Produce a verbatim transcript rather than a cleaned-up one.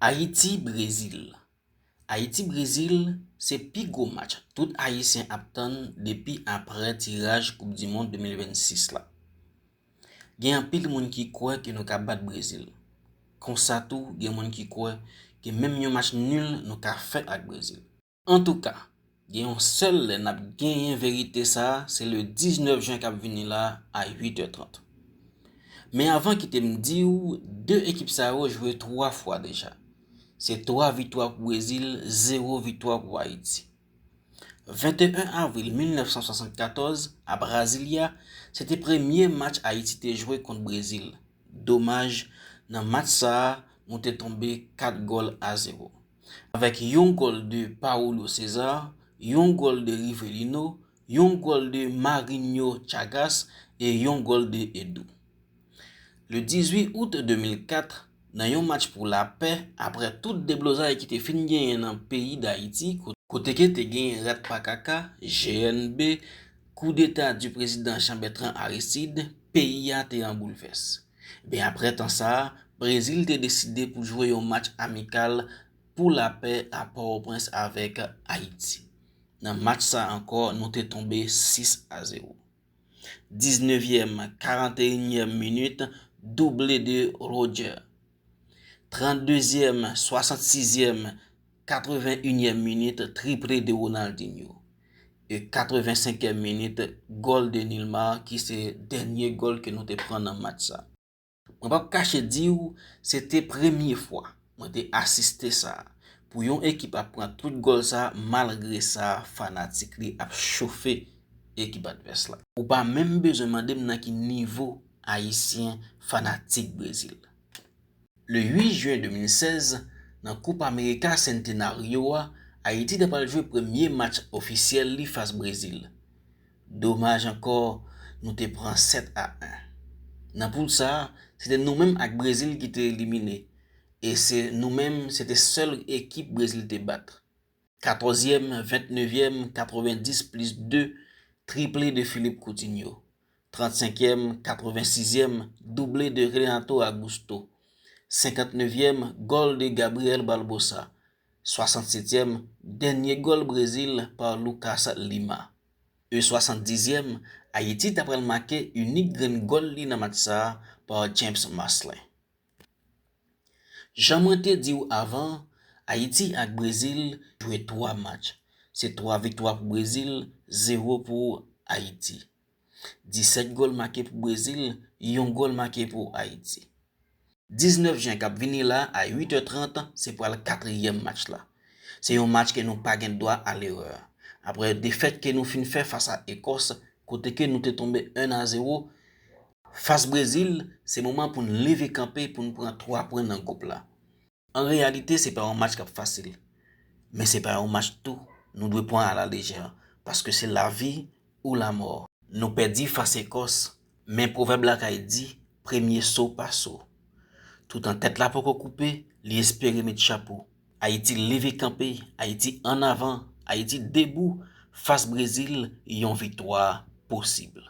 Ayiti, Brezil. Ayiti, Brezil, se pi gwo match tout Ayisyen ap tann depi aprè tiraj Koup di Mond de mil vennsis la. Gen anpil moun ki kwè ke nou ka bat Brezil. Konsa tou, gen moun ki kwè ke menm yon match nil nou ka fè ak Brezil. Antouka, gen yon sèl lè n ap genyen verite sa a, se le diznèf jen k ap vini la a uit è trant. Men avan, kite m di w, de ekip sa yo jwe twa fwa deja. Se twa viktwa pou Brezil, zewo viktwa pou Ayiti. Venteyen avril mil nèf san swasannkatòz, a Brasilia, se te premye match Ayiti te jwe kont Brezil. Domaj, nan match sa a, nou te tonbe kat gòl a zewo. Avèk yon gòl de Paulo César, yon gòl de Rivelino, yon gòl de Marinho Chagas e yon gòl de Edu. Le dizuit out de mil kat, nan yon match pou lapè, aprè tout deblozay ki te fin genyen nan peyi Dayiti, ko-, kote ke te gen Rat Pakaka, G N B, koudeta di prezidan Jean Bertrand Aristide, peyi a te an boulvès. Ben, aprè tan sa a, Brezil te deside pou jwe yon match amikal pou lapè a Pòtoprens avèk Ayiti. Nan match sa ankò, nou te tonbe sis a zewo. Diznevyèm, karanteyinyèm minit, double de Roger. Tranndezyèm, swasannsizyèm, katrevenyèm minit, triple de Ronaldinho. E katrevensenkyèm minit, gòl de Nilmar, ki se dènye gòl ke nou te pran nan match sa. Mwen p ap kache di w, se te premye fwa mwen te asiste sa. Pou yon ekip ap pran tout gòl sa, malgre sa, fanatik li ap chofe ekip advès la. Ou pa menm bezwen mande m nan ki nivo ayisyen fanatik Brezil. Le uit jen de mil sèz, nan Copa America Centenario a, Ayiti ta pral jwe premye match ofisyèl li fas Brezil. Domaj ankò, nou te pran sèt a en. Nan poul sa a, se te nou menm ak Brezil ki te elimine. E se nou menm, se te sèl ekip Brezil te bat. Katòzyèm, ventnevyèm, katrevendis plis de, triple de Philippe Coutinho. Trannsenkyèm, katrevensizyèm, double de Renato Augusto. Senkantnevyèm, gòl de Gabriel Barbosa. Swasannsetyèm, dènye gòl Brezil pa Lucas Lima. E swasanndizyèm, Ayiti ta pral make inik grenn gòl li nan match sa a pa James Marcelin. Jan mwen te di w avan, Ayiti ak Brezil jwe twa match. Se twa viktwa pou Brezil, zewo pou Ayiti. Disèt gòl make pou Brezil, yon gòl make pou Ayiti. Diznèf jen k ap vini la, a uit è trant, se pral katriyèm match la. Se yon match ke nou pa gen dwa a lerè. Aprè defèt ke nou fin fè fas a Ekòs, kote ke nou te tonbe en a zewo, fas Brezil, se moman pou n leve kanpe, pou n pran twa pwen nan gwoup la. An reyalite, se pa yon match k ap fasil. Men se pa yon match tou nou dwe pran a la lejè, paske se lavi ou lamò. Nou pèdi fas Ekòs, men pwovèb la kay di, premye so pa so. Toutan tèt la poko koupe, li espere met chapo. Ayiti leve kanpe, Ayiti ann avan, Ayiti debou, fas Brezil, yon viktwa posib.